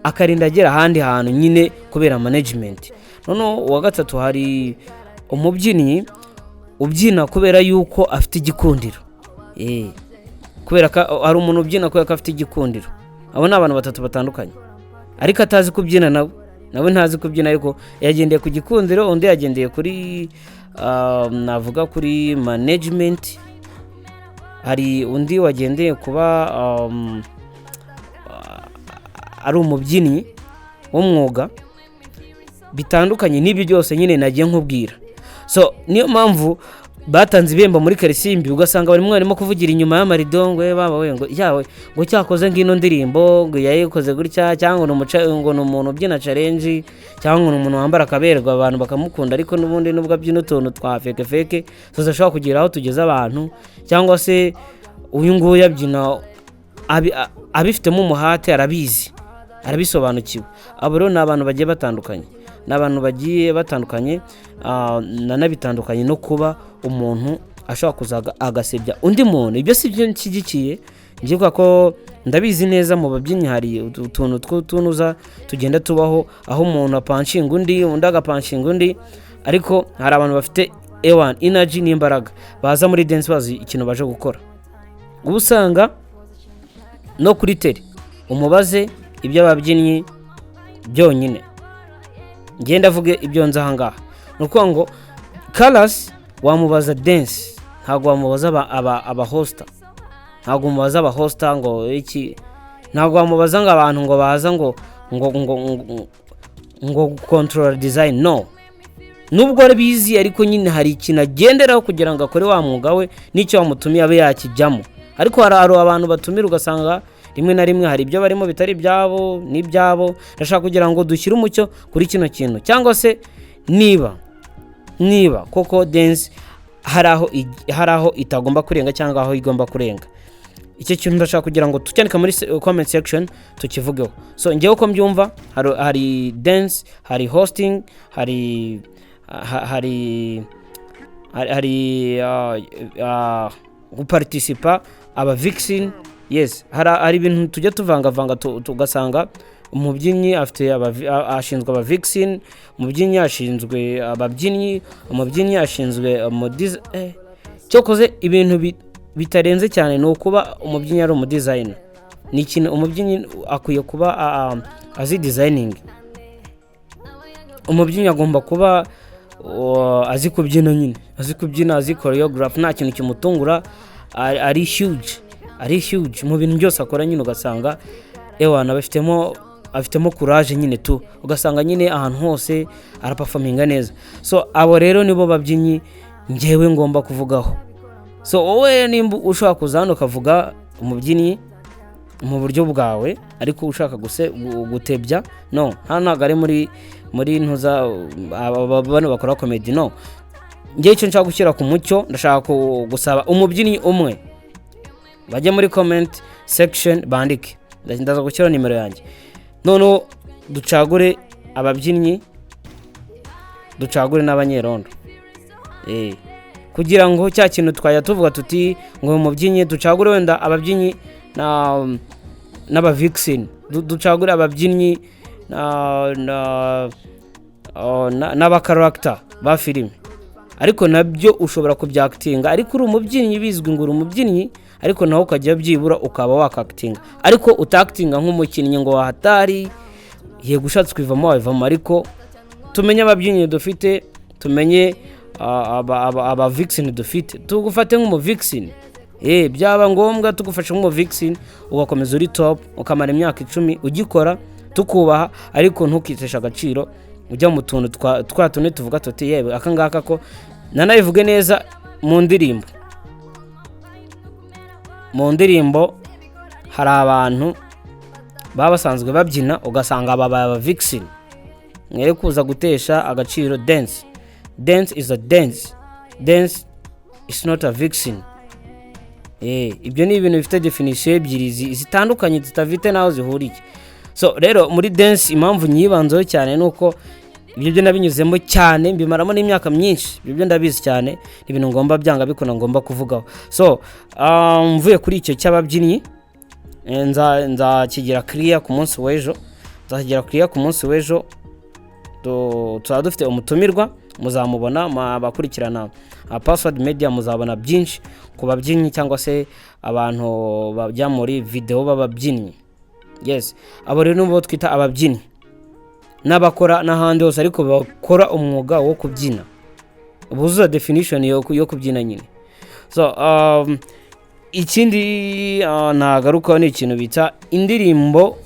akarinda agera ahandi hantu nyine kubera management. Noneho uwa gatatu, hari umubyinnyi ubyina kubera yuko afite igikundiro. Kubera ko hari umuntu ubyina kubera ko afite igikundiro. Abo ni abantu batatu batandukanye, ariko atazi kubyina nawe ntazi kubyina, ariko yagendeye ku gikundiro. Undi yagendeye kuri navuga kuri management. Hari undi wagendeye kuba ari umubyinnyi w'umwuga. Bitandukanye n'ibyo byose nyine nagiye nkubwira. So niyo mpamvu batanze ibihembo muri Karisimbi, ugasanga barimo kuvugira inyuma y'amarido ngo "Eh, baba we, ngo yawe, ngo cyakoze, ngino ndirimbo ngo yayikoze gutya," cyangwa ngo ni ngo ni umuntu ubyina challenge, cyangwa ngo ni umuntu wambara akaberwa abantu bakamukunda, ariko n'ubundi nubwo abyina utuntu twa fake fake tudashobora kugira aho tugeza abantu, cyangwa se uyu nguyu abyina abifitemo umuhate, arabizi, arabisobanukiwe. Abo rero ni abantu bagiye batandukanye, ni abantu bagiye batandukanye. Nanabitandukanye no kuba umuntu ashobora kuza agasebya undi muntu. Ibyo si byo nshyigikiye njye, kubera ko ndabizi neza mu babyinnyi hari utuntu tw'utunuza tugenda tubaho, aho umuntu apanshinga undi, undi agapanshinga undi. Ariko hari abantu bafite ewan energy n'imbaraga, baza muri dance bazi ikintu baje gukora. Uba usanga no kuri tele umubaze iby'ababyinnyi byonyine. Ngenda avuge ibyo nzi aha ngaha, ni ukuvuga ngo karasi wamubaza dance, ntabwo wamubaza aba hosta, ntabwo umubaza aba hosta ngo iki, ntabwo wamubaza ngo abantu ngo baza ngo control design, no. Nubwo arabizi, ariko nyine hari ikintu agenderaho kugira ngo akore wa mwuga we n'icyo wamutumiye abe yakijyamo. Ariko hari abantu batumira, ugasanga rimwe na rimwe hari ibyo barimo bitari ibyabo n'ibyabo. Ndashaka kugira ngo dushyire umucyo kuri kino kintu, cyangwa se niba koko dance hari aho itagomba kurenga cyangwa aho igomba kurenga. Icyo kintu ndashaka kugira ngo tucyandika muri comment section tukivugeho. So ngewe uko mbyumva, hari dance, hari hosting, hari guparticipa, aba vixen. Yes, hari ibintu tujya tuvangavanga, tugasanga umubyinnyi afite ashinzwe aba vixen, umubyinnyi ashinzwe ababyinnyi, umubyinnyi ashinzwe cyokoze ibintu bitarenze cyane ni ukuba umubyinnyi ari umu designer. Ni ikintu umubyinnyi akwiye kuba azi designing. Umubyinnyi agomba kuba azi kubyina nyine, azi kubyina, azi choreograph, nta kintu kimutungura, ari huge mu bintu byose akora nyine. Ugasanga ewana afitemo courage nyine tu, ugasanga nyine ahantu hose araperforminga neza. So abo rero nibo babyinnyi ngewe ngomba kuvugaho. So wowe nimba ushobora kuza hano ukavuga umubyinnyi mu buryo bwawe, ariko ushaka gutebya, no, hano ntabwo ari muri ntuza bano bakora comedy, no. Ngewe icyo nshaka gushyira ku mucyo, ndashaka gusaba umubyinnyi umwe bajye muri comment section bandike. Ndaza gushyiraho nimero yanjye, noneho ducagure ababyinnyi, ducagure n'abanyerondo. Kugira ngo cya kintu twajya tuvuga tuti ngo umubyinnyi, ducagure wenda ababyinnyi n'aba vixen, ducagure ababyinnyi n'aba character ba filime. Ariko nabyo ushobora kubyactinga, ariko uri umubyinnyi, bizwi ngo uri umubyinnyi, ariko nawe ukajya byibura ukaba wakactinga, ariko utactinga nk'umukinnyi ngo wahatari. Yego, ushatse kwivamo wabivamo, ariko tumenye ababyinnyi dufite, tumenye aba vixen dufite, tugufate nk'umu vixen. Byaba ngombwa tugufashe nk'umu vixen, ugakomeza uri top, ukamara imyaka 10 ugikora, tukubaha, ariko ntukiteshe agaciro ujya mu tuntu twa tundi tuvuga tuti yewe aka ngaka ko nanabivuge neza. Mu ndirimbo hari abantu baba basanzwe babyina, ugasanga babaye aba vixen. Mwere kuza gutesha agaciro dance. Dance is a dance, dance is not a vixen. Ibyo ni ibintu bifite definition ebyiri zitandukanye, zitafite n'aho zihuriye. So rero muri dance, impamvu nyibanzeho cyane ni uko ibyo byo nabinyuzemo cyane, mbimaramo n'imyaka myinshi. Ibyo byo ndabizi cyane, ni ibintu ngomba byanga bikunda ngomba kuvugaho. So mvuye kuri icyo cy'ababyinnyi, nzakigira clear ku munsi w'ejo. Nzakigira clear ku munsi w'ejo. Tuzaba dufite umutumirwa, muzamubona. Abakurikirana Password Media muzabona byinshi ku babyinnyi cyangwa se abantu bajya muri video b'ababyinnyi. Yes, abo rero nibo twita ababyinnyi n'abakora n'ahandi hose, ariko bakora umwuga wo kubyina, buzuza definition yo kubyina nyine. So ikindi nagarukaho ni ikintu bita indirimbo.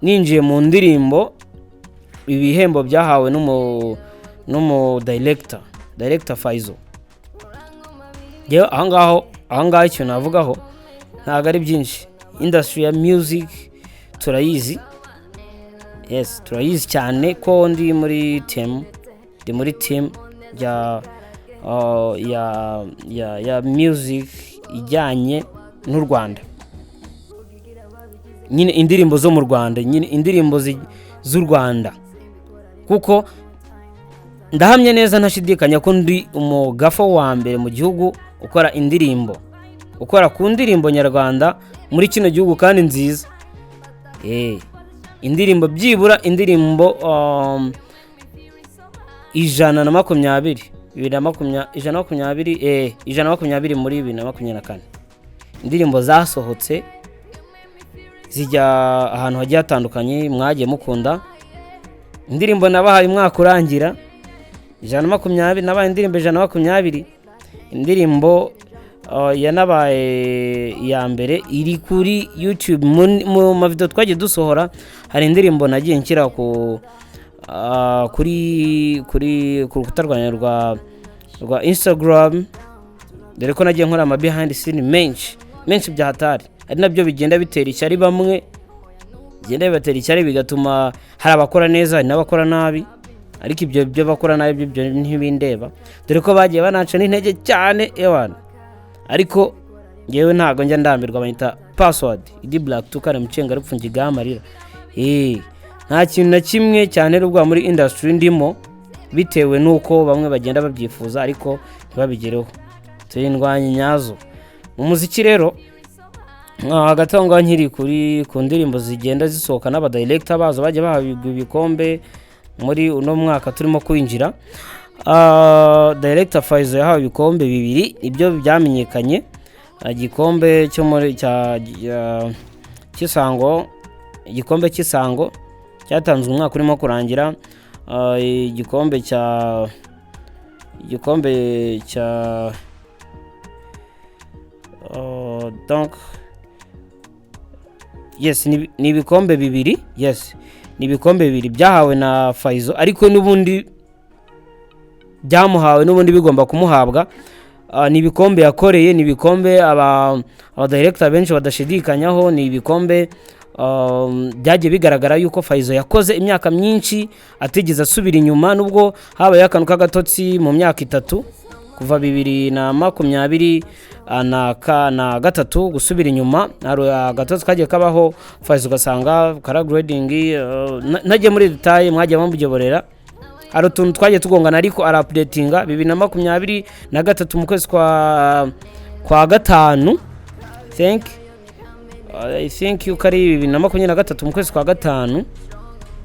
Ninjiye mu ndirimbo, ibihembo byahawe n'umu director Faizo. Yewe, ahangaho ikintu navugaho ntabwo ari byinshi. Industry ya music turayizi, yes, turayizi cyane ko ndi muri team ya music ijyanye n'u Rwanda nyine, indirimbo zo mu Rwanda nyine, indirimbo z'u Rwanda, kuko ndahamya neza ntashidikanya ko ndi umugaffer wa mbere mu gihugu ukora indirimbo, ukora ku ndirimbo nyarwanda muri kino gihugu kandi nziza. Indirimbo byibura indirimbo 120, 120, 120 muri 2024, indirimbo zasohotse zijya ahantu hagiye hatandukanye mwagiye mukunda. Indirimbo nabahaye umwaka urangira 120, nabahaye indirimbo 120. Indirimbo yanabaye iya mbere iri kuri YouTube. Mu mavideo twagiye dusohora hari indirimbo nagiye nshyira ku kuri kuri ku rukuta rwanjye rwa Instagram, dore ko nagiye nkora ama behind scene menshi menshi bya hatari, ari nabyo bigenda bitera ishyari bamwe, bigenda bibatera ishyari, bigatuma hari abakora neza, hari n'abakora nabi. Ariko ibyo by'abakora nabi byo ntibindeba, dore ko bagiye banaca n'intege cyane ewana. Ariko ngewe ntabwo njya ndambirwa. Banyita Password Idi Black, tukare mucenga rupfu ngigaho amarira. Nta kintu na kimwe cyantera ubwoba muri industry ndimo, bitewe n'uko bamwe bagenda babyifuza ariko ntibabigereho. Turi indwanyi nyazo mu muziki. Rero hagati aho ngaho, nkiri ku ndirimbo zigenda zisohoka n'abadirector bazo bajya bahabwa ibikombe muri uno mwaka turimo kwinjira, Director Faizo yahawe ibikombe bibiri, ibyo byamenyekanye. Igikombe cyo muri cya cy'isango, igikombe cy'isango cyatanzwe umwaka urimo kurangira. Igikombe cya donc yes, ni ibikombe bibiri. Yes, ni ibikombe bibiri byahawe na Faizo, ariko n'ubundi byamuhawe n'ubundi bigomba kumuhabwa. Ni ibikombe yakoreye, ni ibikombe aba director benshi badashidikanyaho, ni ibikombe byagiye bigaragara yuko Faizo yakoze imyaka myinshi atigeze asubira inyuma, nubwo habayeho akantu k'agatotsi mu myaka 3 kuva 2023 gusubira inyuma. Hari agatotsi kagiye kabaho Faizo, ugasanga kara grading. Ntagiye muri détails, mwagiye mubyyoborera, hari utuntu twagiye tugongana, ariko ara updatinga 2023 mu kwezi kwa gatanu. I think yuko ari 2023 mu kwezi kwa gatanu,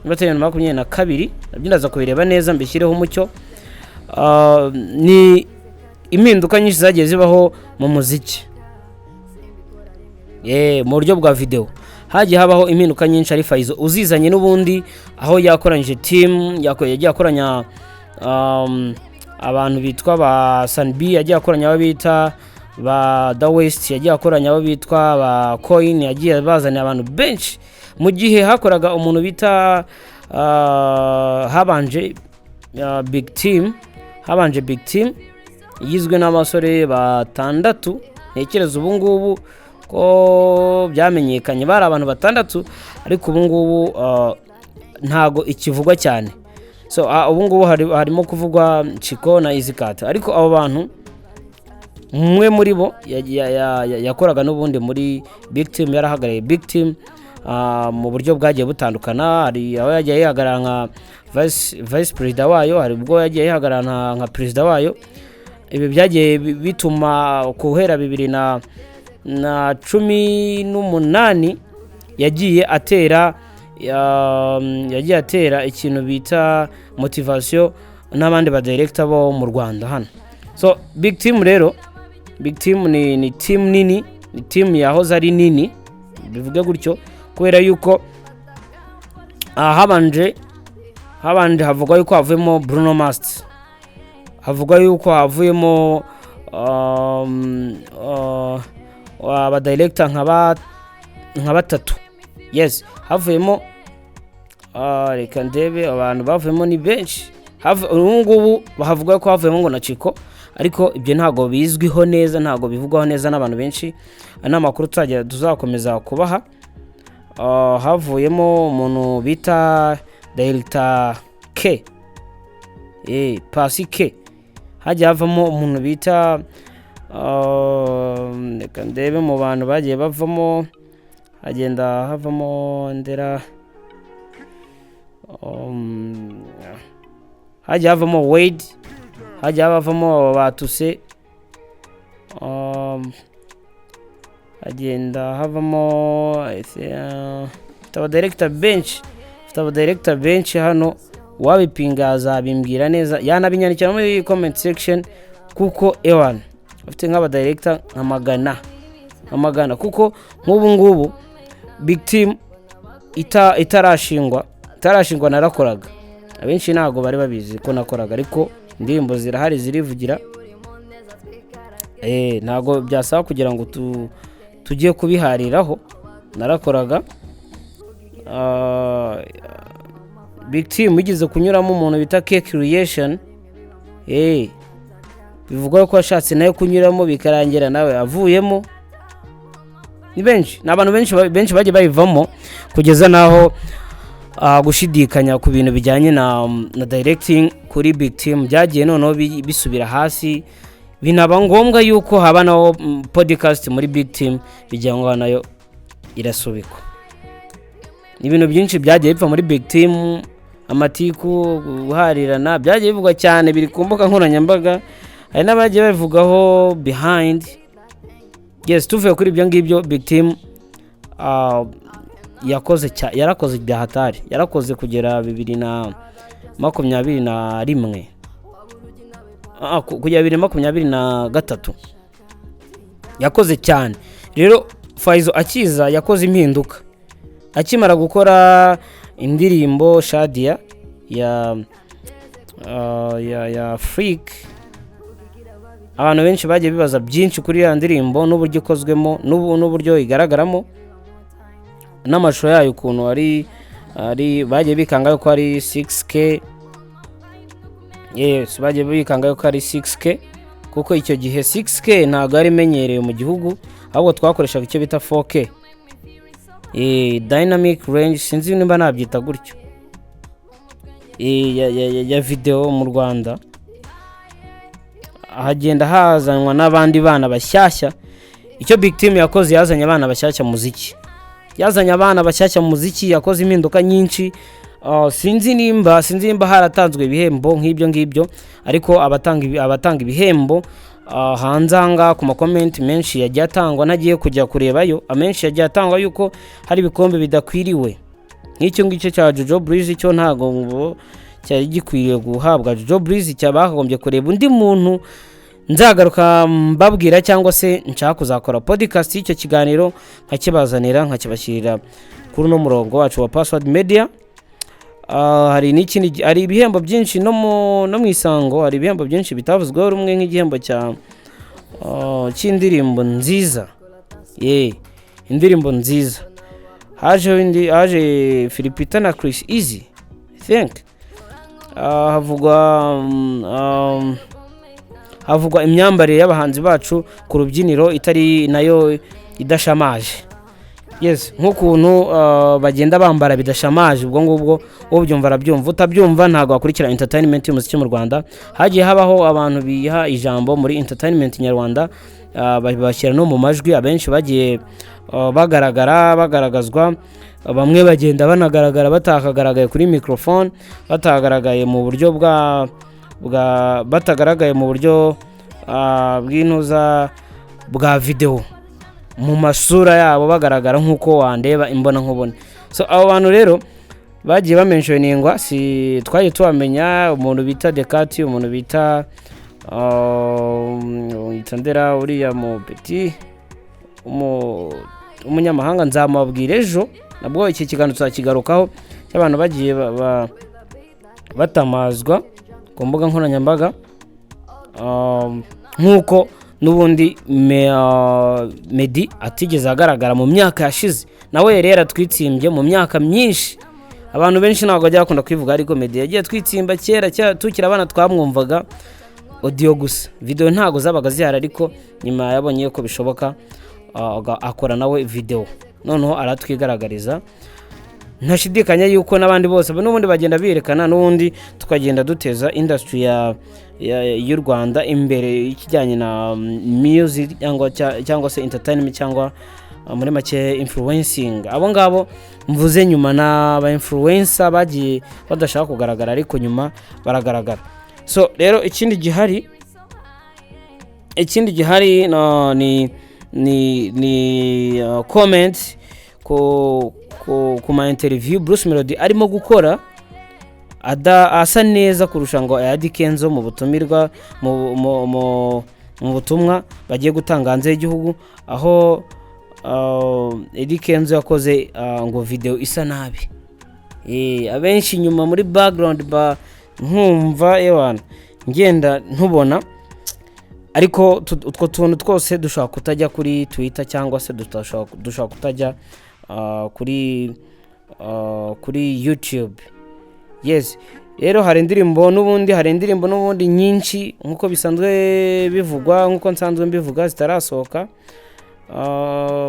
niba atari 2022, nabyo ndaza kubireba neza mbishyireho umucyo. Ni impinduka nyinshi zagiye zibaho mu muziki. Mu buryo bwa video hagiye habaho impinduka nyinshi, ari Faizo uzizanye n'ubundi, aho yakoranyije team, yagiye akoranya abantu bitwa ba Sanbi, yagiye akoranya abo bita ba The West, yagiye akoranya abo bitwa ba Coin, yagiye bazanira abantu benshi. Mu gihe hakoraga umuntu bita habanje big team, habanje big team igizwe n'abasore batandatu. Ntekereza ubu ngubu ko byamenyekanye bari abantu batandatu, ariko ubu ngubu ntago ikivugwa cyane. So ubu ngubu harimo kuvugwa Chiko na Izikata, ariko abo bantu umwe muri bo yakoraga n'ubundi muri big team, yarahagarariye big team mu buryo bwagiye butandukana. Hari aho yagiye yihagarara nka vice perezida wayo, hari ubwo yagiye yihagarara nka perezida wayo. Ibi byagiye bituma guhera 2018 Yagiye atera ikintu bita motivation n'abandi ba director bo mu Rwanda hano. So Big Team rero, Big Team ni team nini, ni team yahoze ari nini, bivuge gutyo, kubera yuko habanje havugwa yuko havuyemo Bruno Mast, havugwa yuko havuyemo aba director nka batatu. Yes, havuyemo, reka ndebe, abantu bavuyemo ni benshi. Ubu ngubu bahavuga ko havuyemo ngo na Chiko, ariko ibyo ntabwo bizwiho neza, ntabwo bivugwaho neza n'abantu benshi. Aya ni amakuru tuzakomeza kubaha. Havuyemo umuntu bita Delta K, Pasi K, hagiye havamo umuntu bita, reka ndebe mu bantu bagiye bavamo, hagenda havamo ndera, hagiye havamo Wade, hagiye havamo Batuse, hagenda havamo mfite abadirector benshi, mfite abadirector benshi hano. Uwabipinga azabimbwira neza, yanabinyandikira muri comment section, kuko ewan afite nk'abadirector nka magana, nka magana, kuko nk'ubu ngubu Big Team itarashingwa narakoraga. Abenshi ntabwo bari babizi ko nakoraga, ariko indirimbo zirahari zirivugira. Ntabwo byasaba kugira ngo tujye kubihariraho, narakoraga. Big Team igeze kunyuramo umuntu bita K Creation, bivugwa ko yashatse nawe kunyuramo bikarangira nawe avuyemo. Ni benshi, ni abantu benshi, benshi bagiye bayivamo kugeza n'aho gushidikanya ku bintu bijyanye na directing kuri Big Team byagiye noneho bisubira hasi, binaba ngombwa yuko haba naho podcast muri Big Team bijya ngo nayo irasubikwa. Ni ibintu byinshi byagiye bipfa muri Big Team, amatiku, guharirana byagiye bivugwa cyane, biri ku mbuga nkoranyambaga, hari n'abagiye babivugaho behind. Yes, tuvuye kuri ibyo ngibyo, Big Team yakoze yarakoze bya hatari, yarakoze kugera 2021, kugera 2023 yakoze cyane. Rero Fayzo akiza yakoze impinduka akimara gukora indirimbo Shadia ya Freak. Abantu benshi bagiye bibaza byinshi kuri ya ndirimbo n'uburyo ikozwemo n'uburyo igaragaramo n'amashusho yayo, ukuntu ari bagiye bikanga yuko ari 6K. Yes, bagiye bikanga yuko ari 6K, kuko icyo gihe 6K ntabwo yari imenyerewe mu gihugu, ahubwo twakoreshaga icyo bita 4K, dynamic range, sinzi niba nabyita gutyo, ya video mu Rwanda. Hagenda hazanwa n'abandi bana bashyashya. Icyo Big Team yakoze, yazanye abana bashyashya mu muziki, yazanye abana bashyashya mu muziki, yakoze impinduka nyinshi. Sinzi nimba haratanzwe ibihembo nk'ibyo ngibyo, ariko abatanga ibihembo hanze aha ngaha, ku makomenti menshi yagiye atangwa, ntagiye kujya kurebayo, amenshi yagiye atangwa yuko hari ibikombe bidakwiriwe, nk'icyo ngicyo cya Jojo Breeze, cyo ntabwo ngo cyari gikwiriye guhabwa Jojo Breeze, cya bakagombye kureba undi muntu. Nzagaruka mbabwira, cyangwa se nshaka kuzakora podcast y'icyo kiganiro nkakibazanira, nkakibashyirira kuri uno murongo wacu wa Password Media. Hari n'ikindi, hari ibihembo byinshi no mu Isango, hari ibihembo byinshi bitavuzweho rumwe, nk'igihembo cy'indirimbo nziza. Ye, indirimbo nziza haje indi, haje Philipita na Chris Easy, I think. Havugwa imyambarire y'abahanzi bacu ku rubyiniro itari nayo, idashamaje. Yes, nk'ukuntu bagenda bambara bidashamaje. Ubwo ngubwo ubyumva arabyumva, utabyumva ntabwo wakurikira entertainment y'umuziki mu Rwanda. Hagiye habaho abantu biha ijambo muri entertainment nyarwanda, babashyira no mu majwi. Abenshi bagiye bagaragara, bagaragazwa, bamwe bagenda banagaragara batakagaragaye kuri microphone, batagaragaye mu buryo bwa batagaragaye mu buryo bw'intuza bwa video. mu masura yabo bagaragara nk'uko wandeba imbona nkubone. So abo bantu rero bagiye bamentioningwa, si twagiye tubamenya, umuntu bita Dekati, umuntu bita yitwa Ndera, uriya mu petit umunyamahanga, nzamubabwira ejo nabwo iki kiganiro tuzakigarukaho, cy'abantu bagiye batamazwa ku mbuga nkoranyambaga, nk'uko n'ubundi Meddy atigeze agaragara mu myaka yashize, nawe yari yaratwitsimbye mu myaka myinshi. Abantu benshi ntabwo bajya bakunda kwivuga, ariko Meddy yagiye atwitsimba kera kera tukiri abana, twamwumvaga audio gusa, video ntabwo zabaga zihari, ariko nyuma yabonye ko bishoboka, akora nawe video, noneho aratwigaragariza. Ntashidikanya yuko n'abandi bose n'ubundi bagenda biyerekana, n'ubundi tukagenda duteza industry y'u Rwanda imbere, ikijyanye na music cyangwa se entertainment, cyangwa muri make influencing. Abo ngabo mvuze nyuma ni aba influencer bagiye badashaka kugaragara, ariko nyuma baragaragara. So rero ikindi gihari no, ni comment ku ma interview Bruce Melody arimo gukora, ada asa neza kurusha ngo Eddy Kenzo mu butumirwa mu butumwa bagiye gutanga hanze y'igihugu, aho Eddy Kenzo yakoze ngo video isa nabi. Abenshi inyuma muri background ba nkumva ewana ngenda ntubona, ariko utwo tuntu twose dushobora kutajya kuri Twitter cyangwa se dushobora kutajya kuri YouTube. Yes, rero hari indirimbo n'ubundi nyinshi, nk'uko bisanzwe bivugwa, nk'uko nsanzwe mbivuga, zitarasohoka.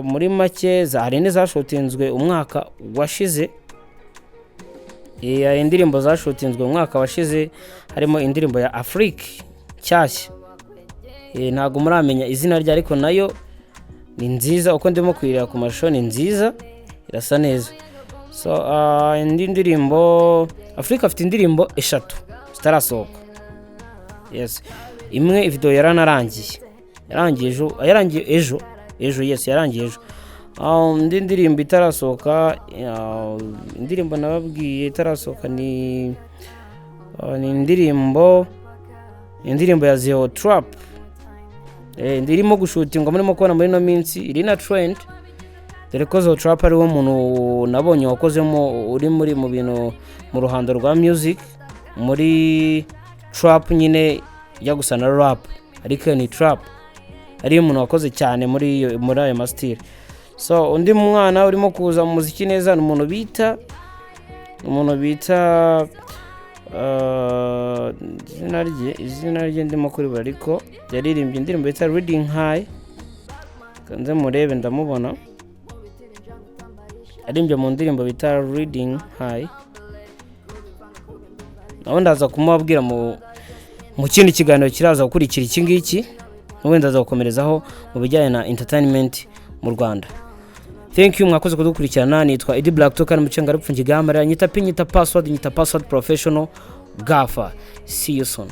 Muri make hari n'izashutinzwe umwaka washize. Hari indirimbo zashutinzwe umwaka washize, harimo indirimbo ya Afrique nshyashya. Ntabwo muramenya izina rye, ariko nayo ni nziza, uko ndimo kuyireba ku mashusho ni nziza, irasa neza. So indi ndirimbo, Afrique afite indirimbo eshatu zitarasohoka. Yes, imwe video yaranarangiye, yarangiye ejo, yarangiye ejo ejo. Yes, yarangiye ejo. Indi ndirimbo itarasohoka, indirimbo nababwiye itarasohoka ni indirimbo ya Zeo Trap. Irimo gushutingwa, murimo kubona muri ino minsi iri na trend, dore ko Zeo Trap ari wo muntu nabonye wakozemo, uri muri mu bintu mu ruhando rwa music, muri trap nyine ijya gusa na rap ariko ni trap, ariyo umuntu wakoze cyane muri ayo masitire. So undi mwana urimo kuza mu muziki neza ni umuntu bita izina rye ndimo kuribura, ariko yaririmbye indirimbo bita Reading High. Kanze murebe, ndamubona aririmbye mu ndirimbo bita Reading High. Nawe ndaza kumubabwira mu kindi kiganiro kiraza gukurikira iki ngiki, n'ubundi ndaza gukomerezaho mu bijyanye na entertainment mu Rwanda. Thank you, mwakoze kudukurikirana. Nitwa Edi Black Token Mucenga Rupfu Ngigamara, nyita P, nyita password, nyita password professional gafa. See you soon.